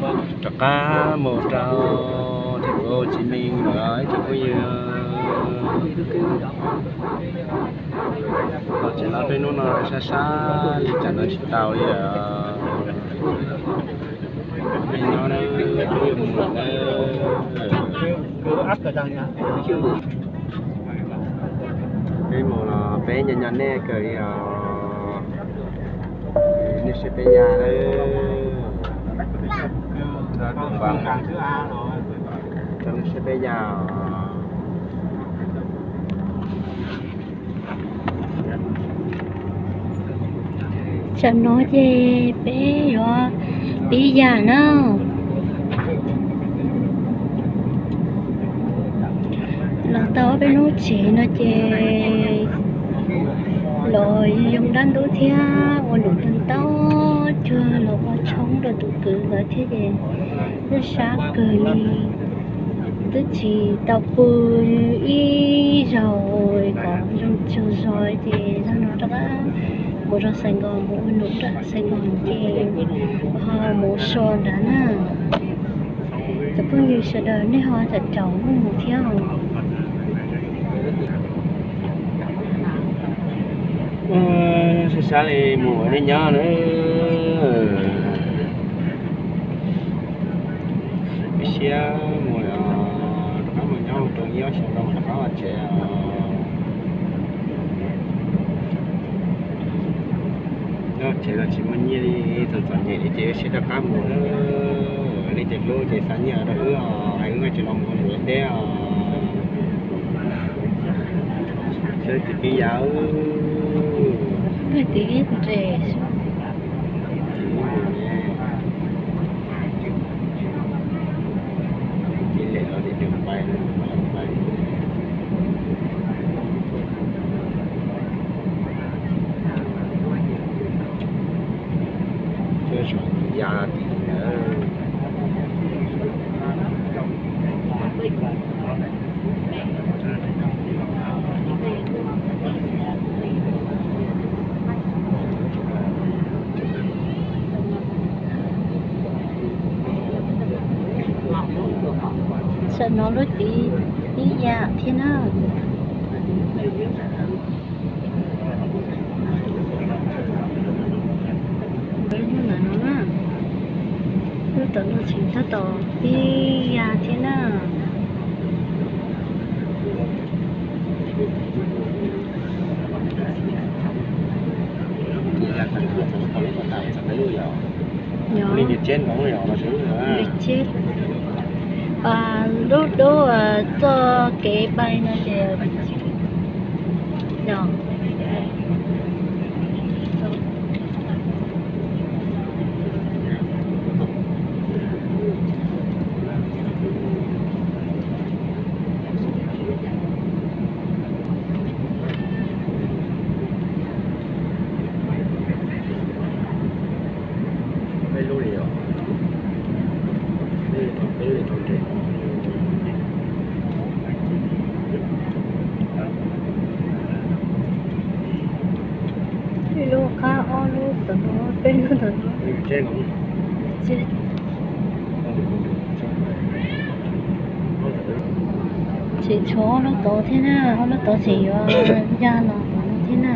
Rov qab mus rau thành phố Hồ Chí Minh lawm ib tsoom phooj ywg. Los tsev no peb hnub no sab sab li cas no tsis tau li lawm. Peb nyob na, peb mus lawm na. Peb mus los peb nyob nyob nej kawg li os. Nej saib peb ya lawm. Nej saib peb ya os. Tsam no ces peb yuav pib yam na. Los tau ob peb hnub tsev no ces los yoo dab ntub thiab ua num tau ntau cuag los ua tshoob rau tus kwv nkawd thiab ces twb sab kawg li. Twb tsis tau pw ib zaug kom zoo tsaug zog ces zaum no rov qab mus rau Sài Gòn mus ua num rau Sài Gòn ces ho mus so nrad na. Cov phooj ywg sawv daws nej ho caum caum mus thiab os. Sab sab li mus ua nej nyob na. Ib siab mus rov qab mus nyob rau ib ob xyoos rau mam rov qab los tsev os. Nyob tsev los tsis muaj nyiaj li, txom txom nyem li ces ib siab rov qab mus na. Leej twg hlub ces xa nyiaj rau wb os, hais wb nqa tsis los mus ua num ua teb os. Sawv tsis pib yam. Tam no lub tid ib yam thiab na. Lub ntawm no na, lub tom no tseem tab tom ib yam thiab na. Lub dub txoj kev pais no ces no. Peb lub li os. Peb li rau nres. Ib lub qab ob lub tom no, peb lub tom no. Tseem tshuav ob lub tod thiab na, ob lub tod tseem yuav ya los tom no thiab na.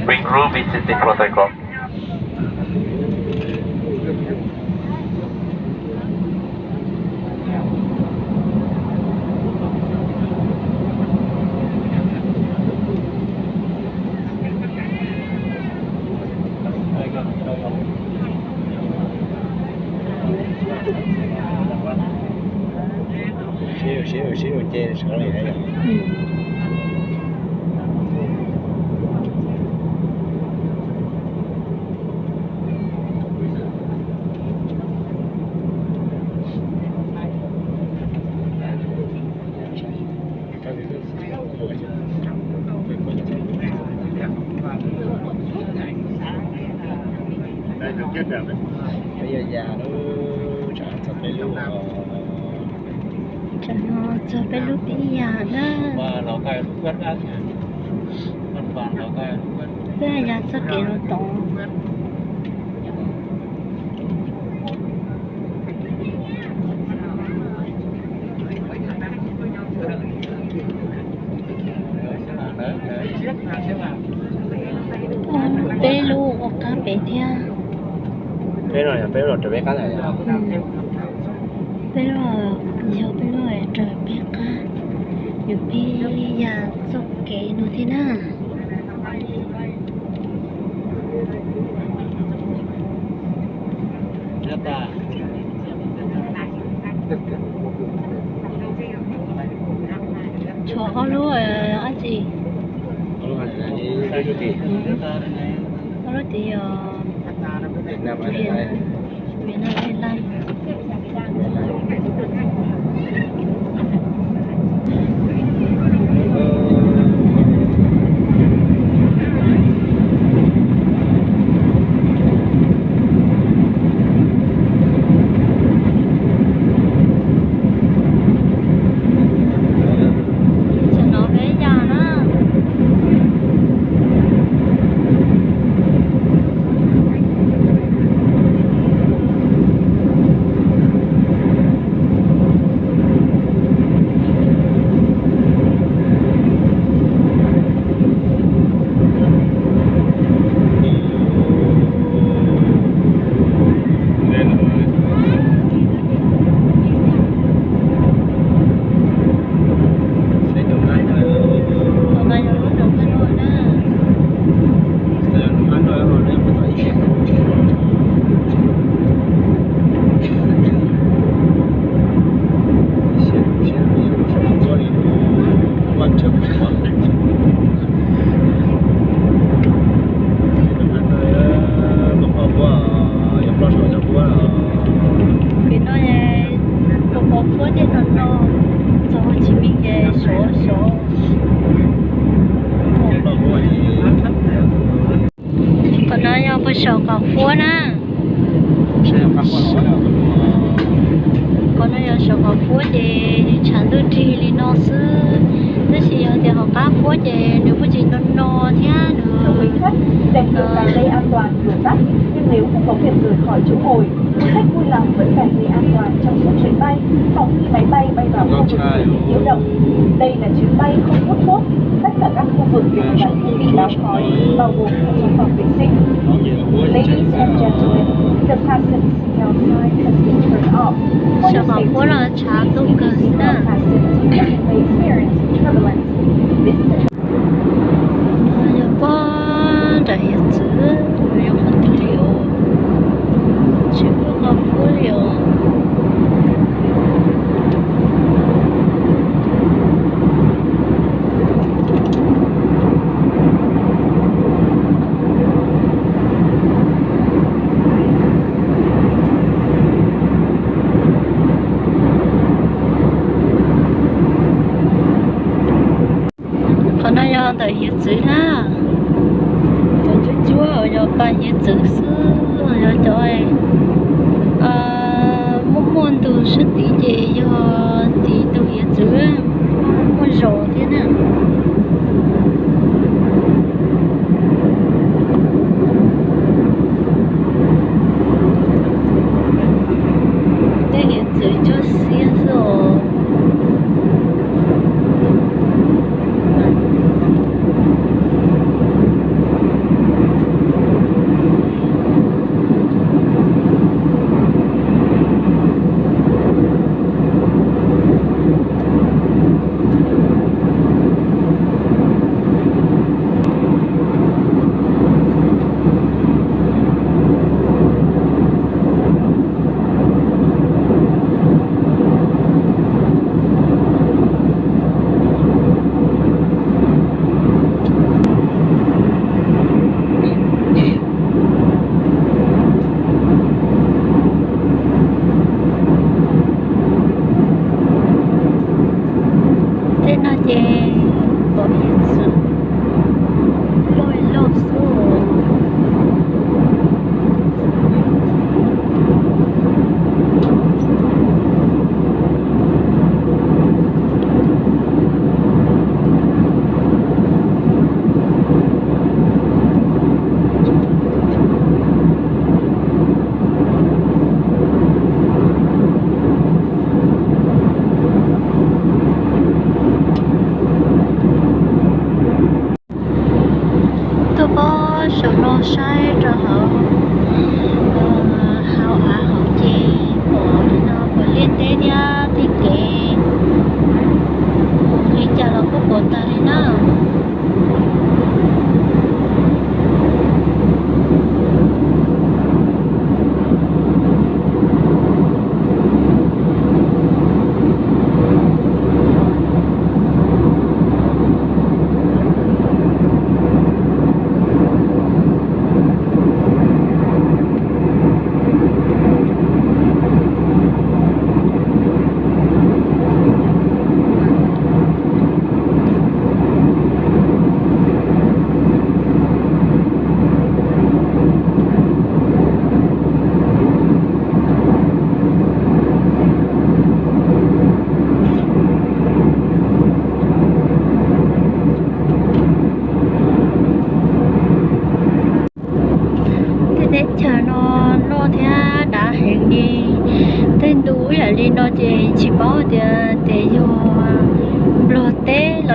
Wing Group is sitting for takeoff. Ces sawv li. Tsam no txog peb lub pib yas na. Peb yas txoj kev no tod. Peb lub ua qab pem thiab. Peb no yog peb lub raws peb qab. Peb lub, yog peb lub raws peb qab, yus pib yas txoj kev no thiab na. Tshuav ob lub dab tsi? Ob lub tid yog Vietnam Airlines. Tsam no peb yas na. Qhov no yog lub nroog Paj Luaj na. Pem no es pos pos huab tej no no, txog Hồ Chí Minh ces sov sov. Qhov no yog puag saum Qhov Huab na. Qhov no yog saum Qhov Huab ces nws tshav ntuj rig li no xwb, tab sis yog tias hauv qab huab ces nws kuj tsis no no thiab nws. Quý khách, đèn đường bàn tay an toàn được tắt, nhưng nếu không có việc rời khỏi chỗ ngồi, quý khách vui lòng vẫn cài dây an toàn trong suốt chuyến bay, phòng khi máy bay bay vào khu vực chỉ định nhiễu động. Đây là chuyến bay không hút thuốc. Tất cả các khu vực đều có gắn thiết bị báo khói, bao gồm cả trong phòng vệ sinh. Ladies and gentlemen, the fasten seatbelt sign has been turned off. For your safety, please use the seatbelt fasten to prevent experience turbulence. This is a Yog pob nram hiav txwv, yog qhov twg li os? Tsis muaj qhov puab li os. Qhov no yog ntawm hiav txwv na. Cov cuab cuab yog pas hiav txwv xwb, yog cov muaj muaj ntug sab tid ces yog tid ntug hiav txwv, muaj zos thiab na. Tej hiav txwv cuab xiab xwb os.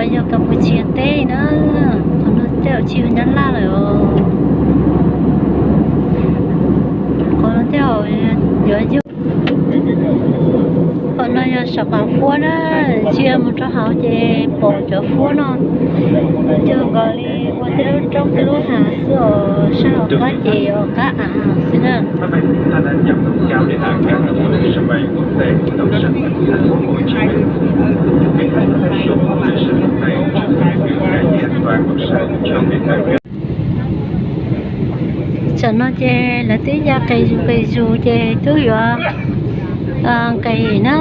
Yog Campuchia teb na, qhov no tej zaum tsis yog Nyab Laj lawm os. Qhov no tej zaum yuav yog, qhov no yog saum qaum fuab na, tsis yog mus rau hauv ces pom cov fuab no cog nkaus li ua tej lub roob tej lub hav xwb os, sab hauv qab ces qab av xwb na. Tam no ces lawv twb ya qis zus qis zus ces twb yuav nqis na.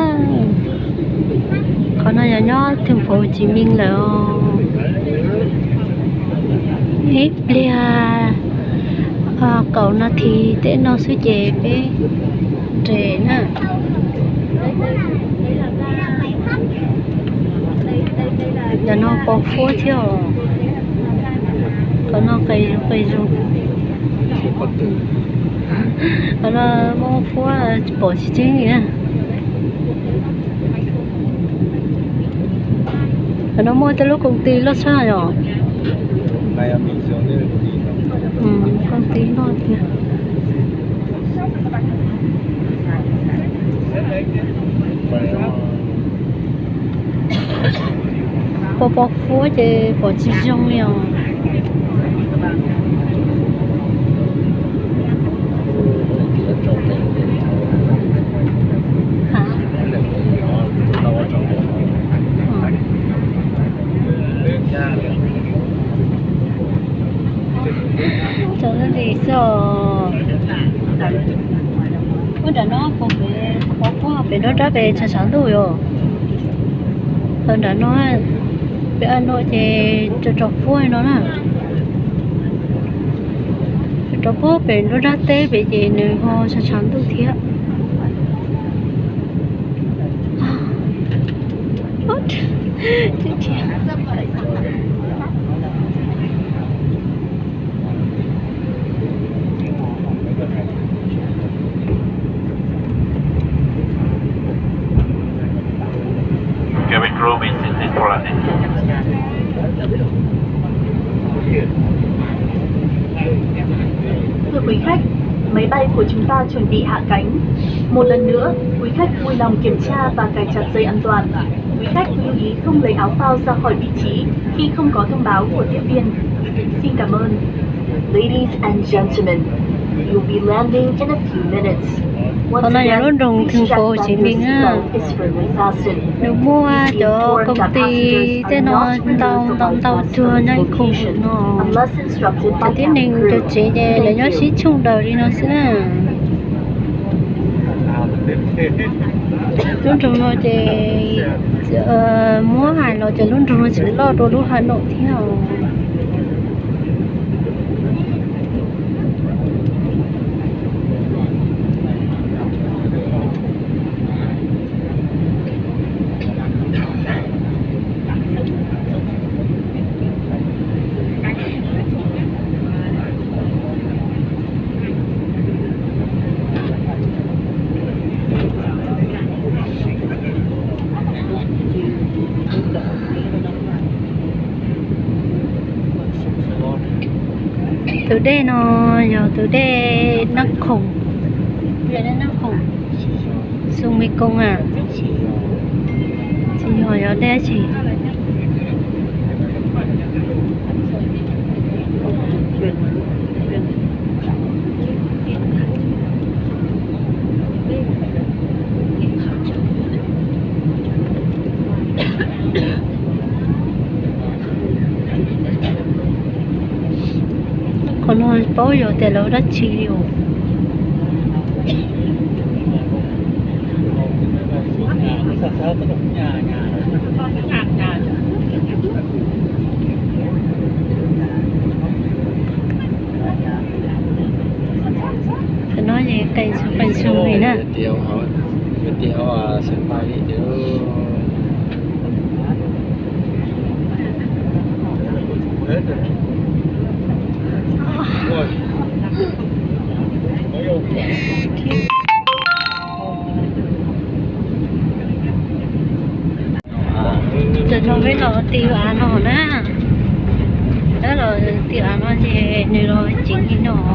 Qhov no yog nyob thành phố Hồ Chí Minh lawm. Ib pliag kaum nas this tej no xwb ces peb nres na. Cov no pos fuab thiab os. Qhov no qis zus qis zus. Qhov no muaj fuab pom tsis tseeb li na. Qhov no muaj tej lub công ty loj tshaj yom. Công ty loj tiag. Pos pos fuab ces pom tsis zoo li os. Tso li xwb os. Ua nram no pos pos fuab pem nruab nrab pem tshav tshav ntuj yom. Nram no pem a no ces rau rau fuab no na. Rau puag pem nruab nrab teb pem ces nws ho tshav tshav ntuj thiab. Thưa quý khách, máy bay của chúng ta chuẩn bị hạ cánh. Một lần nữa, quý khách vui lòng kiểm tra và cài chặt dây an toàn. Quý khách lưu ý không lấy áo phao ra khỏi vị trí khi không có thông báo của tiếp viên. Xin cảm ơn. Ladies and gentlemen, you'll be landing in a few minutes. Qhov no yog lub nroog thành phố Hồ Chí Minh á. Nws muaj cov công ty tej no ntau ntau ntau tsuag nyob ib khu no. Cov tib neeg cov tsev ces lawv nyob sib tshooj daws li no xwb na. Lub nroog no ces muab hais los ces lub nroog no tseem loj dua lub Hà Nội thiab os. Tus dej no yog tus dej Nab Khoom, Nab Khoom, Sông Mekong a. Tsis yog, yog dej tsi. Qhov no paub yog tias lawv dab tsi li os. Cov no ces qis zus qis zus li na. Cov Los peb los ti av no na. Peb los ti av no ces nws los ceev li no.